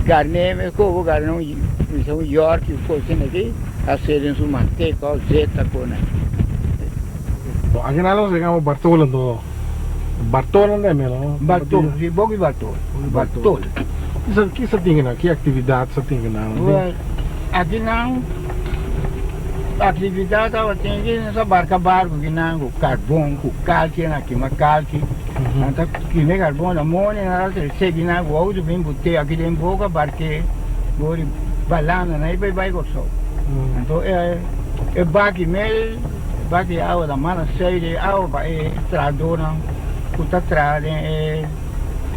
garné mesco bo garné un bisa un yorki un cos asina aki, hace den su manteca of zeta con nan. Bon, aki nan nos yegamos Bartolo anto. Bartolo nan ta yama no? Bartolo, si, boki Bartolo. Bartolo. Ki sa tin nan? Ki actividad sa tin nan? Well, aki nan actividad tabatin ki nan sa barca barco ki nan cu carbon, cu calchi, nan kima calchi. Nan ta kima e carbon na moni, nan ta trece ki nan cu auto bin bute aki den boca barke gori balanda nan y bay Corsou. Anto e baki mel, baki awa ta manda sei di awa pa e trahadornan cu ta traha den e.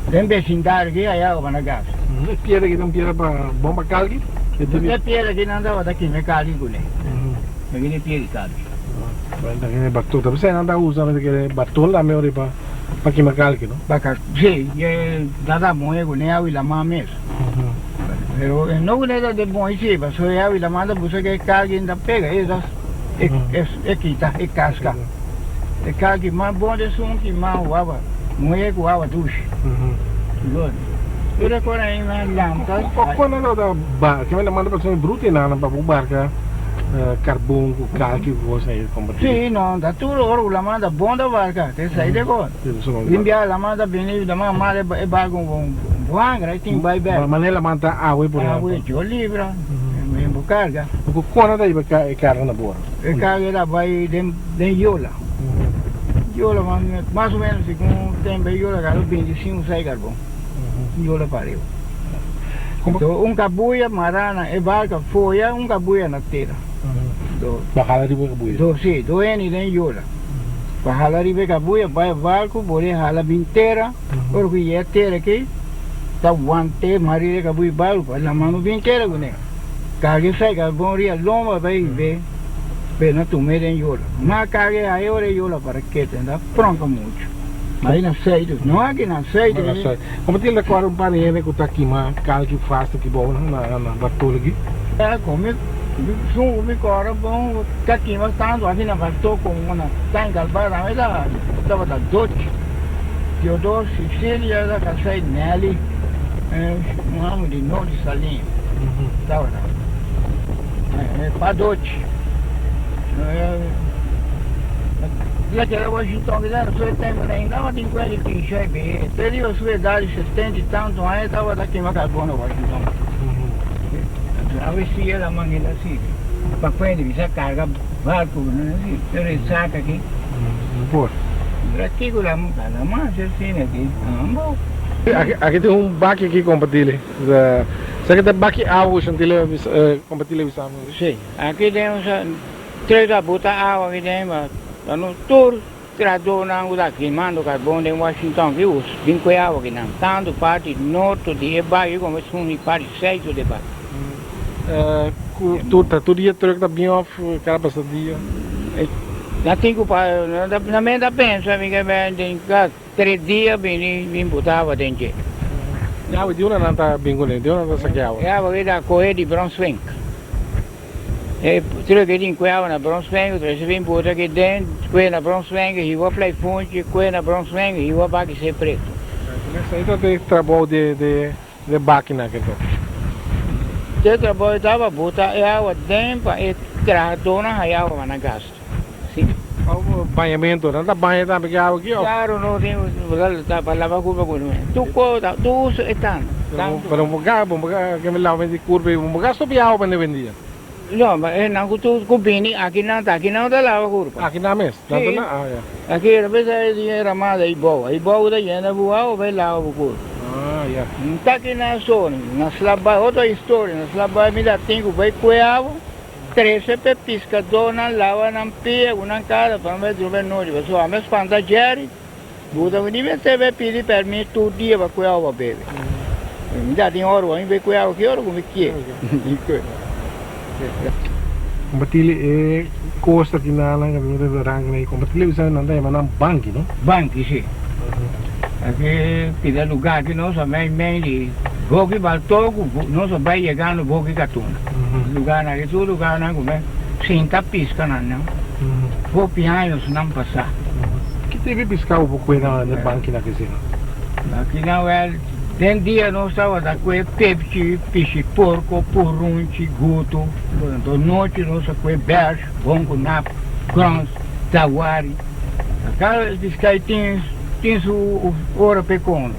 Den besindario ki hay awa na gas. E piedra ki ta un piedra pa bon pa kalki? E piedra ki nan tabata kima e kalki kuné. Aki ta e piedra di kalki. Bueno, Bartol. Ta pensai nan ta usa Bartol tambe ora pa pa kima kalki, no? Pa kalki, si. E nan ta mohe kuné awa i laman mes. Pero e no kuné ta de bon si, pasobra e awa i laman ta buska ke kalki ta pega, e ta e kita e kaska. E kalki mas bon ta esun ki mas wawa muhe ku awa dushi. Tur e kos ei nan lanta. Kon nan ta barka? Kimen ta manda persona brutu ei nan pa bo barka karbon ku kalki ku kos ei kompartí? Si, no, ta tur ora ku laman ta bon ta barka, ta esei ta e kos. Tin biaha laman ta bini ta manda manda e barku un buangra i tin bai bèk. Manera laman ta awe por ehèmpel? Awe djo libra, bo karga. Ku kon nan ta hiba e karga na bor? E carga ta bay den yola. Yola mas o menos segun tempo e yola gasta 25 sai carbon. Yola pariba. Enton un cabuya mara na e barca foya un cabuya na tera. Pa hala riba e cabuya? Do si, do hende den yola. Pa hala riba e cabuya bay barco bori hala bin tera. Ora cu yega tera aki ta wante mara riba e cabuya barco pa lama no bin tera cune. Carga esai carbon ria lomba bay be pe na tume den yola. Ma carga e ae ora e yola para kete nda pronto mucho. Ai na aceite, no aki na aceite. Como tin recorda un par di hende cu ta kima calki fast aki boven na na Bartolo aki? Ya come sun mi cora bon ta kima tanto aki na Bartolo como na Tangalba tambe ta tabata dochi. Teodor Cecilia ta casá y Nelly un amo di Norte Saliña tabata Padochi la keda Washington keda na su tempo ainda tabatin kuenta di pinsha y behe te riba su edad di setenta y tanto aña tabata kima carbon na Washington awe si el a manera si pa kuenta bisa carga barco pero e saca aki. Kiko la la mas asina aki ambo. Aki tin un baki aki compartile. Esaki ta baki awa ku Shantile a bisa, Kompatile a bisa mi. Si, aki den un sa tres a buta awa aki den, ma ta nos tur trahadónan ku ta kimando karbon den Washington ki us bin kue awa aki nan, tantu parti norte di e bario komo esun di parti sùit di e bario. Ku tur ta tur dia truk ta bin òf kada pasa dia? Nan tin ku pa, nan men ta pensa mi ke den kada tres dia bini bin buta awa den dje. E awa di unda nan ta bin kuné? Di unda nan ta saka e awa? E awa ki ta kohe di Bronswink. E truk e tin kue awa na Bronswink, trese bin buta aki den, kue na Bronswink, hiba Pleifunchi, kue na Bronswink, hiba baki Se Pretu. Esei ta e trabou di e bakina aki anto? E trabou ta pa buta e awa den pa e trahadónan haya awa pa nan gasta. Si. Bañamentu, nan ta baña tambe ku e awa aki òf? Klaru no tin pa laba kurpa ku tur kos, tur uso e ta. Pero bo ka bo ka laba di kurpa i bo ka stop e awa pa nebendia? No, ma e nan ku tur ku bini aki nan ta aki nan ta laba kurpa. Aki nan mes? Si. Ah ya. Aki a bes e tin e ramada ei bou, ei bou ta yena ku awa pa e laba bo kurpa. Ah ya. No ta aki nan so, na Slabay otro historia, na Slabay mi ta tin ku bai kue awa. Trese p'e piskadónan laba nan pia ku nan kara pa nan bai drumi anochi. Pasobra ami a spanta Jerry, buta ku ni mester bai pidi pèrmit tur dia pa kue awa pa bebe. Mi ta tin ora ku ami bai kue awa ki ora ku mi kier. Kompartili e kosta ki nan nan kaminda ta ranka nan i kompartili bisa nan ta yama nan banki no? Banki si. Aki pida lugá aki nos a mei mei di Boki Balto ku nos a bai yegando Boki Katuna. Lugánan aki tur lugánan ku men sinta piska nan nan hopi años nan pasá. Ki tipo di piska bo por kue na e bankinan aki asina? Bankinan wèl den dia nos tabata kue pepchi, pishi porko, purunchi, gutu. Anto nochi nos a kue bèrs, bonku nap, gròns, tawari. Kada piska tin tin su ora p'e kome.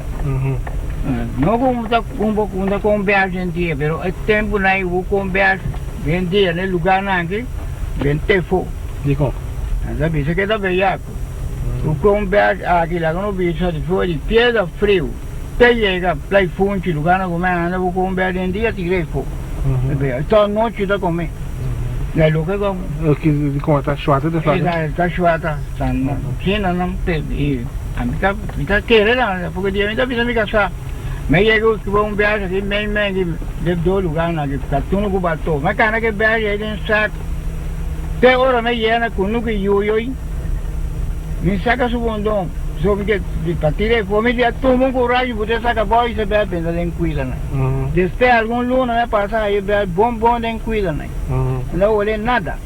No ku un ta un ta kombersa den dia, pero e tempunan ei bo kombersa den dia na e lugarnan aki den tefo. Dikon? Nan ta bisa ke ta beyaku. Bo kombersa aki laga no bisa di for di piedra friu te yega play funchi lugarnan ku men anda bo kombersa den dia tira efo. Ta nochi ta kome. Na loke ku. Dikon ta shuata ta shuata? E ta shuata. Sina nan pe i ami ta mi ta kere nan porque dia mi ta bisa mi kasá mi a yega ku un biahe aki mei mei di de dos lugar nan aki katuno ku balto mi a kana ke biahe ei den sak te ora mi a yega na kunuku yuyoi mi saka su bondon so mi ke pa tira e for mi di a tuma un kurashi bo te saka bou i se biahe benta den kuida nan despues algun luna mi a pasa haña e biahe bon bon den kuida nan no a wole nada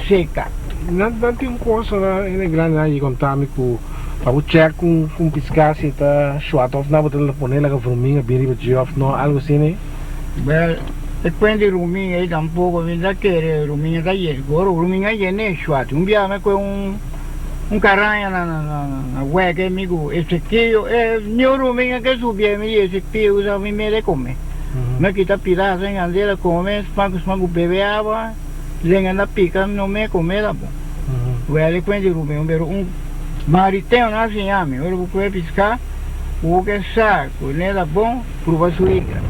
seka. Nan nan tin un cosa na hende grandi nan a conta mi cu pa bo check un un pisca si e ta shuata of no bo ta pone laga vruminga bin riba dje of no algo asina ey. Wel e cuenta di ruminga ey tampoco mi ta kere ruminga ta yena ora ruminga yena e shuata un bia mi coge un un caraña na na na weke mi cu e sequillo e ni un ruminga ke subi ey mi di e sequillo usa mi mete come mi a kita pidazo en candela come smaku smaku bebe awa. Lenga na pica no me come ta bon. Wele cuen di Ruben pero un mariteo no a siña mi. Ora cu cue pisca cu ke sa cu ne ta bon pruba su higra.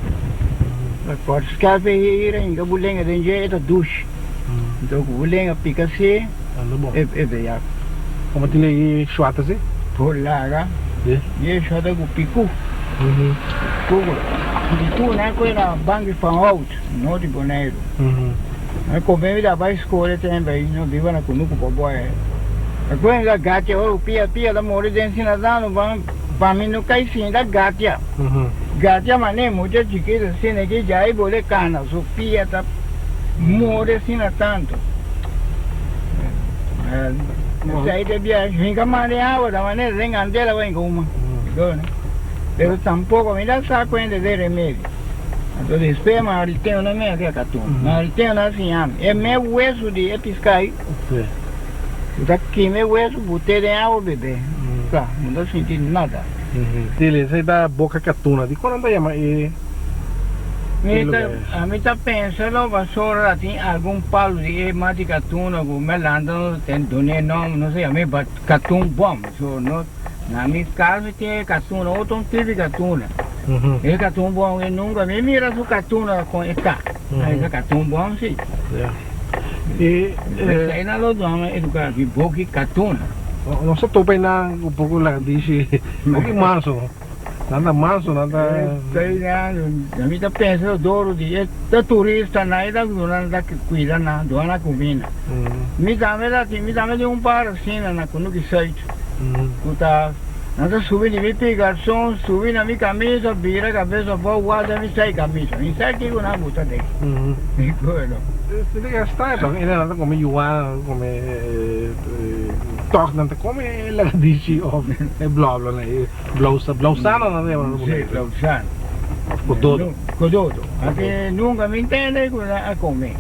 Por scape e higra hinca bu lenga den dje e ta dushi. Enton cu bu lenga pica si e beyaco. Como tin e shuata si? Por laga e shuata cu picu. Picu na cue na banki van hout. No di Boneiru. Mi come mi ta bai school e tempo ei no biba na kunuku pa boy. Mi come mi ta gatia ora ku pia pia ta muri den sinadano ban pa mi no kai sinta gatia. Gatia mane mucha chikito asina ki dja e bole kana su pia ta muri asina tanto. Esei ta bia hinka man den awa ta manera den kandela bai hinka un man. Pero tampoco mi ta sa cuenta den remedio. Anto despues Mariteo no mea ke katun. Mariteo no a siña mi. E me wesu di e piská ei, bo ta kima e wesu, bot'é den awa bebé. Kla, bo no ta sinti nada. Dile, esei ta boka katuna. Dikon nan ta yama e lugar ei? Ami ta pensa lo pasobra tin algun palu di e mati katuna ku me lanta no ta dun'é nòmber, no sa yam'é but katun bòm. So no, na mi kas mi tin e katuna, otro un tipo di katuna. E katun bon e nunka mi mira su katuna kon e ta. E katun bon si. E Esei nan lo duna eduká di boki katuna. Nos a topa einan ku poko lagadishi, boki manso. Nan ta manso, nan ta. Esei nan, mi ta pensa dor di e ta turistanan e ta duna nan ta kuida nan, duna nan kuminda. Mi tambe ta tin, mi tambe tin un par asina na Kunuki Zuid ku ta nan ta subi di mi pigarson, subi na mi kamisa, bira kabes abou, wak den mi sai kamisa. Mi sa kiko nan gusta den. Bueno. Tin ke sta tòg, e nan ta kome yuana, nan ta kome tòg, nan ta kome lagadishi òf e blòblò nan e. Blausa, blausano nan ta yama nan Sí, blausano. Of kododo. Kododo. Ake nunka mi ntende ku nan a kome.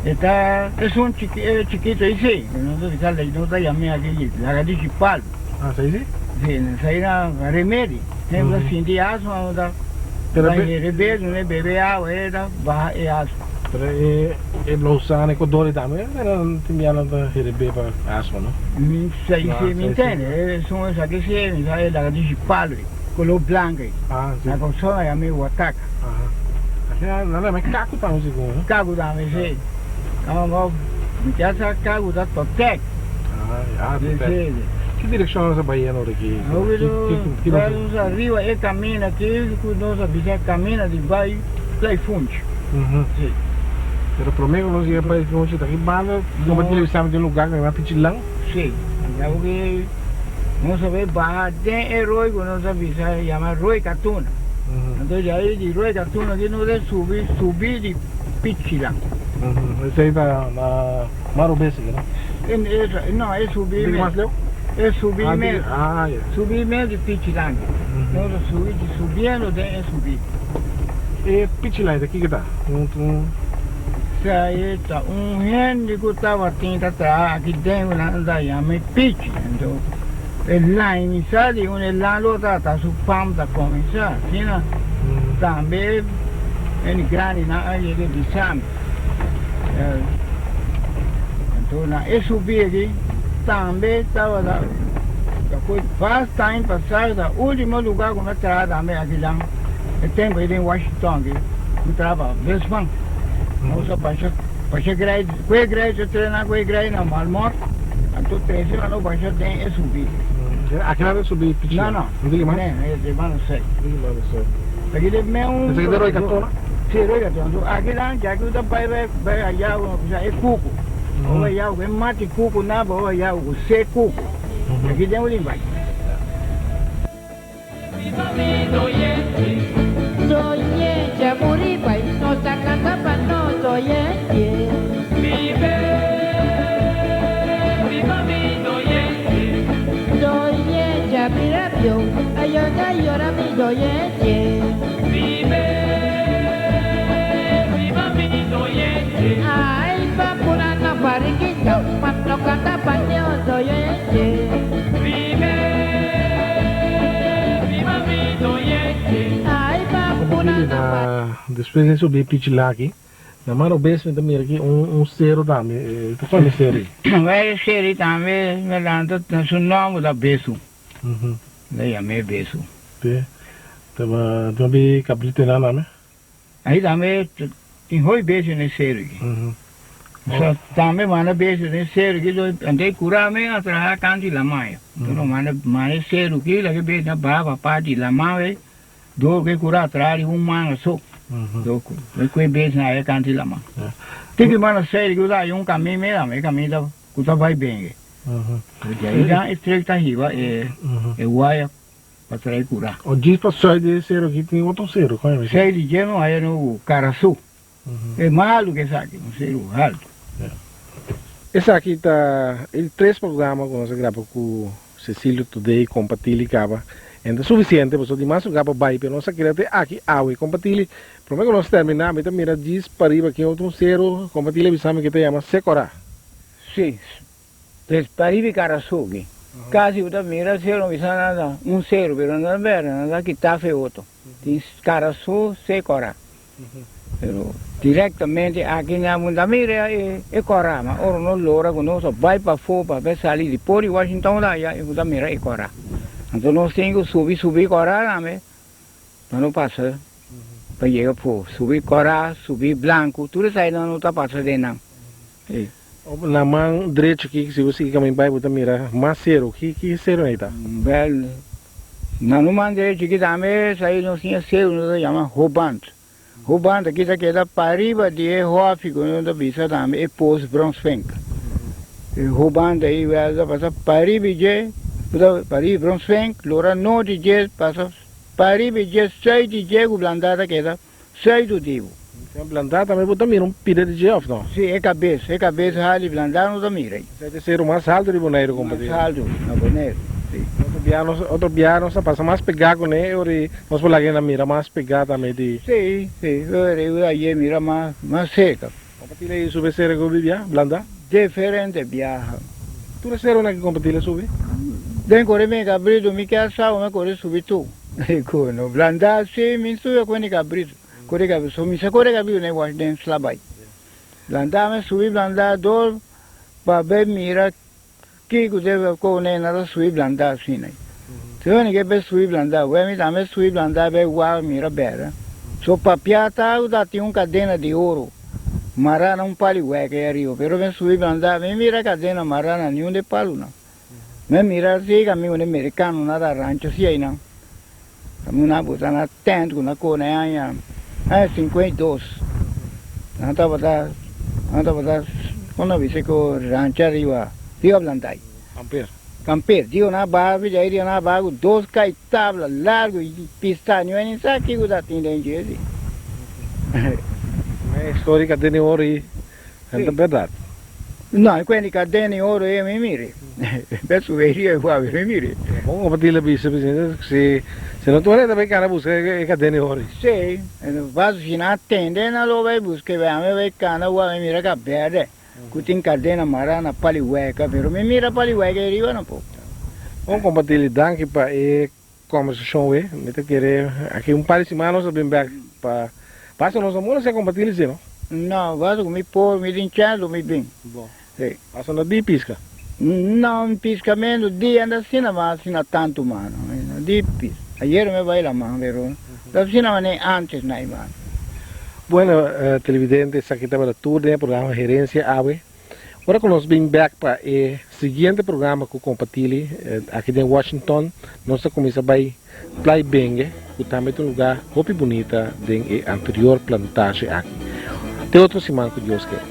E ta esun chiki e chikito ei sí. Nos ta bisa lei nos ta yam'é aki lagadishi palu. Ah, sa ei sí? Sí, sa ei na remedi. Hende ta sinti asma no ta bai herebé dun'é bebe awa e ta baha e asma. Pero e e blausano e kododo tambe nan tin bia nan ta herebé pa asma no? Mi sa i si mi ntende esun esaki si mi sa e lagadishi palu ei kolor blanku ei na kòrsou nan yama e wataka. Asina nan yama e kaku tambe segun no? Kaku tambe si mi ta sa kaku ta totek. Ah totek. Ki direkshon nos a bai yendo ora aki? Nos ariba e kaminda aki ku nos a bisa kaminda di bai Pleifunchi. Si. Pero prome ku nos yega Pleifunchi ta ki banda nos bai televisa den un lugar ku yama Pichilan? Si. Anto ku nos a bai baha den e roi ku nos a bisa yama Roi Katuna. Anto djai di Roi Katuna aki nos a subi subi di Pichilan. Esei ta na Maro Besi, no? No, e subi mes. E subi mes. Subi mes di Pichilan. Nos a subi di subiendo den e subi. E Pichilan ta kiko ta? Sa e ta un hende ku tabatin ta traha aki den ku nan ta yama e Pichi. Anto e laimisa di un e lan lo ta su pam ta kuminsá. Asina tambe hende grandinan a yega bisa mi. Anto na e subi aki tambe tabata ta koe basta aña pasado ta ultimo lugar ku mi a traha tambe akinan e tempo ei den Washington aki mi traha pa Besman nos a basha basha grei koe grei ta trena koe grei na Malmort anto trese nan lo basha den e subi. Akinan ta subi pichina? No no e mano sei. Aki den meun. Esaki ta Roy Katona? Si, Roy Katona. So aki nan ya ku ta bai bai bai aya ku bisa e kuku. Bo bai ya ku e mati kuku nan bo bai ya ku se kuku. Aki den bo tin bai. Despues di subi Pichilaki, na mano bes mi ta mira aki un sero tambe. Ta cual e sero ei? E sero ei tambe mi lanta su nomber ta Besu. Lo yam'é Besu. Te, taba tin hopi cabrito einan tambe? Ahí tambe tin hopi besu den e seru aki. So tambe manda besu den e seru aki, so anto e cura mi a traha cantu di lama ya. Enton lo manda manda e seru aki, laga e besu na baha pa parti di lama wei, dor cu e cura a traha riba un manga so. So e cu e besu na aya cantu di lama. Tin ki manda seru aki, usa hay un camin mi tambe, e camin ta cu ta bay ben aki. Di ahí dan e trek ta hiba e e waya pa trae cura. O djis pa sui di e sero aki tin otro sero, con e Sui di dje no haya no Carasu. E mas alto ke esaki, un sero alto. Esaki ta e di tres programa ku nos a graba ku Cecilio Today, Compa Tili kaba. En ta suficiente pasobra di mas lugar pa bai, pero nos a keda te aki awe. Compa Tili, prome ku nos termina mi ta mira djis pariba aki otro un sero, Compa Tili a bisa mi ke ta yama Secorá. Sí, pues pariba e Karasoki. Casi bo ta mira cero, no bisa nada, un cero, pero no ta berde, no ta kita fe otro. Tin Karaso, Sekora. Pero directamente aki na bo ta mira e e kora, ma ora no lora cu nos a bay pafó pa bay sali di por di Washington ta aya, bo ta mira e kora. Anto nos tin cu subi subi kora tambe. Pa no pasa pa yega afó. Subi kòrá, subi blanku, tur esei nan no ta pasa den nan. Sí. Na man drecho ki si bo sigui kamin bai bo ta mira mas seru. Ki ki seru ei ta? Bèl, na no man drecho ki tambe esei nos tin e seru nos ta yama Hoband. Hoband aki ta keda pariba di e hòfi ku nos ta bisa tambe e Post Bronsvink. E Hoband ei wèl ta pasa pariba di dje, pariba Bronsvink, lora nort di dje pasa Pariba e dje sùit di dje ku blandá ta keda sùit di dibu. Si blandá tambe bo ta mira un pida di dje òf no? Si, e kabes, e kabes hal di blandá no ta mira ei. Esei ta e seru mas haltu di Boneiru, kompadre. Mas haltu na Boneiru, si. Otro bia nos, otro bia nos ta pasa mas pegá kuné e ora ei nos por laga e na mira mas pegá tambe di. Si, si, e ora ei ora aye mira mas, mas serka. Kompatile ei subi e seru ku bibia, blandá? Diferente biaha. Tur e serunan ku kompatile subi? Den kore mi kabritu mi kier sa ome kore subi tur. Ku no blandá si mi subi ku ni kabritu. Kore kabritu so mi sa kore kabritu ne wash den slabai. Blandá mi subi blandá dor pa bay mira Kiko debe kone na ta subi blanda asina? Si uni ke be subi blanda, wè mi tambe subi blanda be wak mira bèra. So papia ta ku ta tin un kadena di oro mará na un pali wèk ei ariba, pero mi subi blanda mi mira kadena mará na niun de palunan. Mi mira si kaminda un merikanonan ta rancho si einan. Kaminda nan buta na tent ku nan kone aña aña 52. Nan tabata nan tabata kon nan bisa ku rancha riba riba Blanday. Kamper. Kamper. Digo nan a baha di ei digo nan a baha ku dos kai tabla largu i pista niun hende sa kiko ta tin den dje si. E historia ka tene oro ei ta bèrdat. No, e kuenti kadena i oro ei mi miri. Besu veria i wabi mi miri. Bon opa tila bisa presidente si si no tur hende ta bai kana buska e kadena i oro ei. Si, paso si nan a tende nan lo bai buska e ami bai kana wabi mi mira ka berde ku tin kadena mara na pali weka pero mi mira pali weka ei riba tampoco. Bon kompa Tili danki pa e kombersashon we mi ta kere aki un par di siman nos ta bin bek pa paso nos no por hasi kompa Tili si no. No, paso ku mi por mi tin chèns lo mi bin. Bon. Sí. Paso no di pisca? No, piscamento di anda asina ma asina tanto mano. No di pisca. Ayer me bai laman pero no asina mane antes na mano. Bueno televidente esaki tabata tur den e programa Herencia Awe. Ora ku nos bin bek pa e siguiente programa ku Kompatili aki den Washington nos ta kuminsa bai Playa Bengue ku tambe ta un lugar hopi bunita den e anterior plantage aki. Te otro siman ku Dios ke.